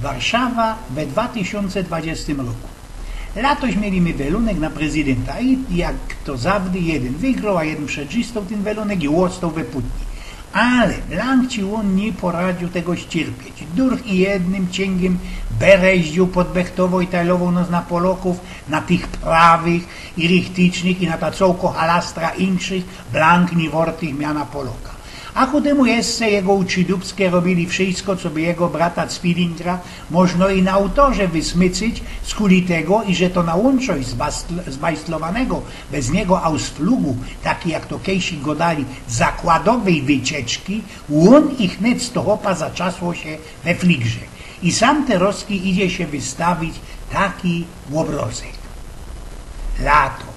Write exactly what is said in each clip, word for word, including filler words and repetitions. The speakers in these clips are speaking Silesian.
Warszawa we dwa tysiōnce dwadziestym roku. Latoś mieli my welunek na prezydynta i jak to zawdy jedyn wygroł, a jedyn przedrzistoł tyn welunek i ôstoł we putni. Ale Blank ci ôn niy poradziōł tego ściyrpieć. Durch i jednym ciyngiym bereździōł, podbechtowoł i tajlowoł nos na Polokōw, na tych prawych i richtycznych i na ta cołko halastra inkszych, Blank niy wortych miana Poloka. A ku tymu jeszcze jego uczidubske robiyli wszysko, coby jego brata Zwillingra można i na utorze wysmycyć, skuli tego, iże to na łōnczość zbastl-, zbajstlowanego bez niego ausflugu, taki jak to kejsi godali, zakładowyj wycieczki, ôn ich net z to chopa zaczasło sie we fligrze. I sam terozki idzie sie wystawić taki ôbrozek. Lato.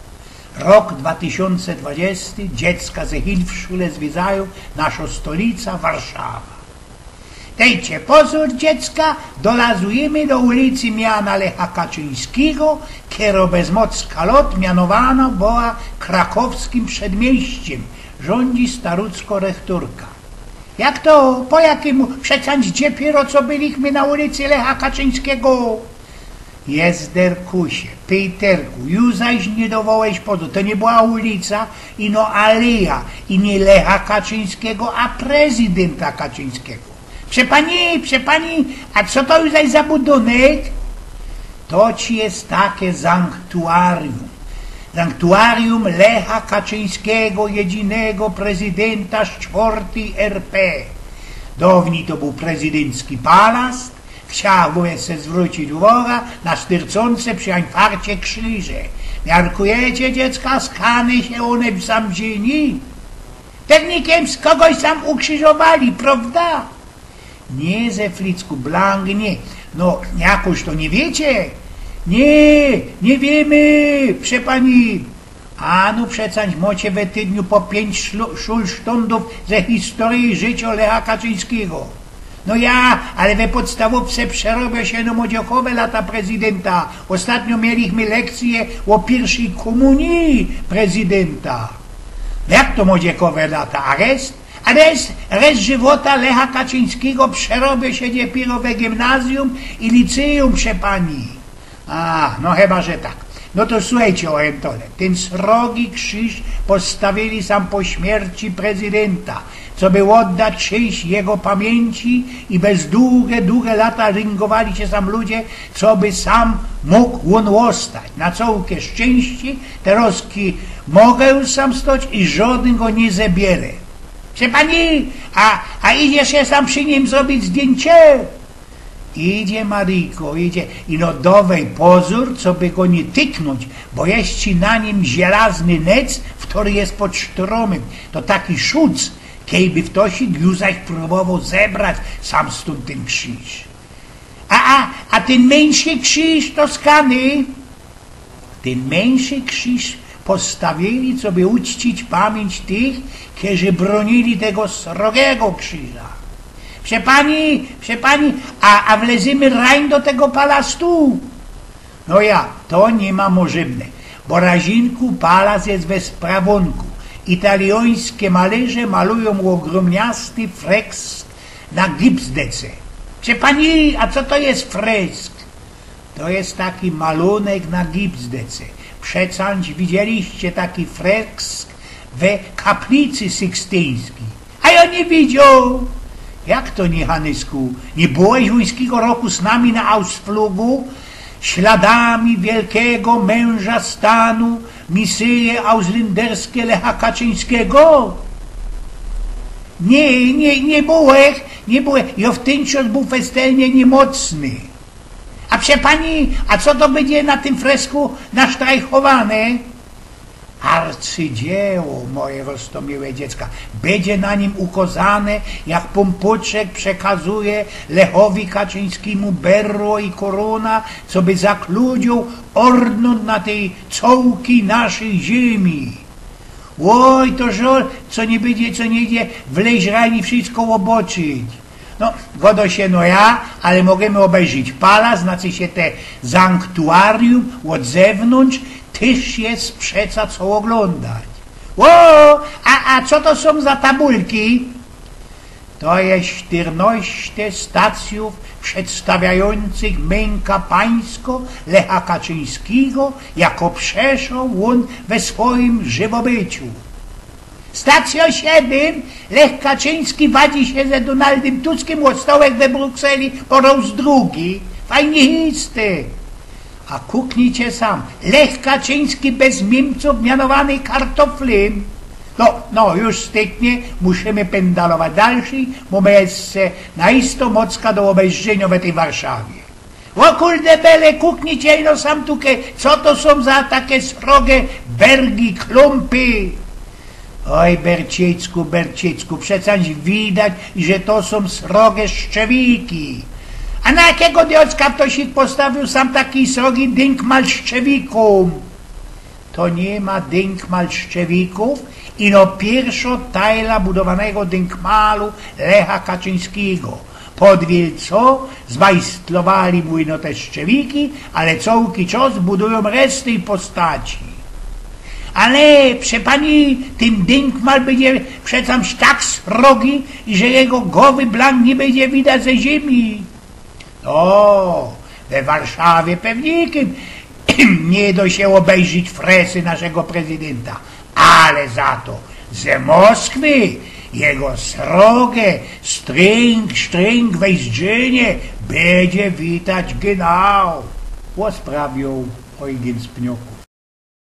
Rok dwa tysiōnce dwadziesty, dziecka ze Hilfsschule zwiedzajōm naszo stolica Warszawa. Dejcie pozōr, dziecka, dolazujymy do ulicy miana Lecha Kaczyńskigo, kero bez moc kalot mianowana była krakowskim przedmieściym, rządzi starucko rechtorka. Jak to? Po jakimu? Przecież dziepiyro co byliśmy na ulicy Lecha Kaczyńskigo. Jezderkusie, Pejterku, już zaś niy dowołeś pozu. To niy była ulica, ino aleja, i niy Lecha Kaczyńskigo, a prezydynta Kaczyńskigo. Prze pani, prze pani, a co to już zaś za budynek? To ci je take sanktuarium. Sanktuarium Lecha Kaczyńskigo, jedynego prezydynta z czwortyj R P. Downij to bōł prezydyncki palast, chciałbych se zwrōcić uwoga na sztyrcōnce przi infarcie krziże. Miarkujecie, dziecka, skany sie ône w Zambrzyni? Pewnie kiedyś kogoś tam ukrzyżowali, prawda? Niy, ze flicku, Blank, niy. No, jakoś to niy wiycie? Niy, niy wiymy, prze pani. A no przecież mocie we tydniu po piyńć szlu-, szulsztōndōw ze historyje życio Lecha Kaczyńskigo. No ja, ale we podstawōwce przerobio sie no modziokowe lata prezydynta. Ôstatnio mieliśmy lekcyje ô piyrwszej kōmunije prezydynta. Jak to modziokowe lata? A rest? A rest, rest żywota Lecha Kaczyńskigo przerobio sie dopiyro we gimnazyjum i licyjum, prze pani. A, no chyba że tak. No to słuchejcie ô tōle. Tyn srogi krziż postawiyli sam po śmierci prezydynta, coby ôddać czynść jego pamiyńci i bez duge, duge lata ryngowali sie sam ludzie, coby sam mōg ôn ôstać. Na cołke szczynście terozki mogã już sam stoć i żodyn go niy zebierze. Prze pani, a, a idzie sie sam przi nim zrobić zdjyncie? Idzie, Maryjko, idzie. Ino dowej pozōr, coby go niy tyknōńć, bo je ci na nim zielazny nec, wtory je pod sztrōmym. To taki szuc, kejby ftoś już zaś prōbowoł zebrać sam stōnd tyn krziż. A, a, a tyn miyńszy krziż to skany? Tyn miyńszy krziż postawiyli, coby uczcić pamiyńć tych, kerzy brōniyli tego srogigo krziża. Prze pani, prze pani, a, a wlezymy rajn do tego palastu? No ja, to niy ma możybne, bo razinku palas je we sprawōnku. Italiōńske malarze malujōm ôgrōmniasty fresk na gipsdece. Prze pani, a co to je fresk? To je taki malōnek na gipsdece. Przecież widzieliście taki fresk we kaplicy sykstyńskij. A jo niy widzioł. Jak to niy, Hanysku? Niy byłeś ōńskigo roku z nami na ausflugu? Śladami wielkigo mōnża stanu misyje auslynderskij Lecha Kaczyńskigo? Niy, niy, niy byłech, niy byłech. Jo wtynczas bōł festelnie niymocny. A prze pani, a co to bydzie na tym fresku nasztrajchowane? Arcydzieło, moje roztōmiłe dziecka. Bydzie na nim ukŏzane, jak Pōnpōczek przekazuje Lechowi Kaczyńskimu berło i korōna, coby zakludzioł ôrdnōnt na tyj cołkij naszyj ziymi. Ôj, to żol, co niy bydzie, co niy idzie, wleź rajni wszysko ôboczyć. No, godo sie, no ja, ale możymy ôbejrzić palac, znaczy sie te sanktuarium ôd zewnōntrz, tyż je przeca co ôglōndać. Ô, a, a co to sōm za tabulki? To je sztyrnoście stacyjōw przedstawiajōncych mynka pańsko Lecha Kaczyńskigo, jako przeszoł ôn we swojim żywobyciu. Stacyjo siedym. Lech Kaczyński wadzi sie ze Donaldym Tuskim ô stołek we Brukseli po roz drugi. Fajnie histy. A kuknijcie sam. Lech Kaczyński bez Niymcōw mianowany kartoflym. No, no, już styknie, musimy pyndalować dalszyj, bo my jeszcze na isto mocka do ôbejrzynio we tyj Warszawie. Ô kurde bele, kuknijcie no sam tuke, co to sōm za take srogie bergi, klumpy? Oj, Bercicku, Bercicku, przecież widać, że to sōm srogie szczewiki. A na jakigo diolska ftoś ich postawiōł sam taki srogi dynkmal szczewikōm? To niy ma dynkmal szczewikōw, ino piyrszŏ tajla budowanego dynkmalu Lecha Kaczyńskigo. Podwiel co, zmajstlowali mu ino te szczewiki, ale cołki czas budujōm reszty i postaci. Ale, prze pani, tyn dynkmal bydzie przecież tak srogi, że jego gowy blank niy bydzie widać ze ziymi. O, we Warszawie pewnikym niy do sie ôbejrzeć fresy naszego prezydynta, ale za to ze Moskwy jego srogie, sztryng, sztryng wejrzenie bydzie witać genau. Ôsprawiōł Ojgyn z Pnioku.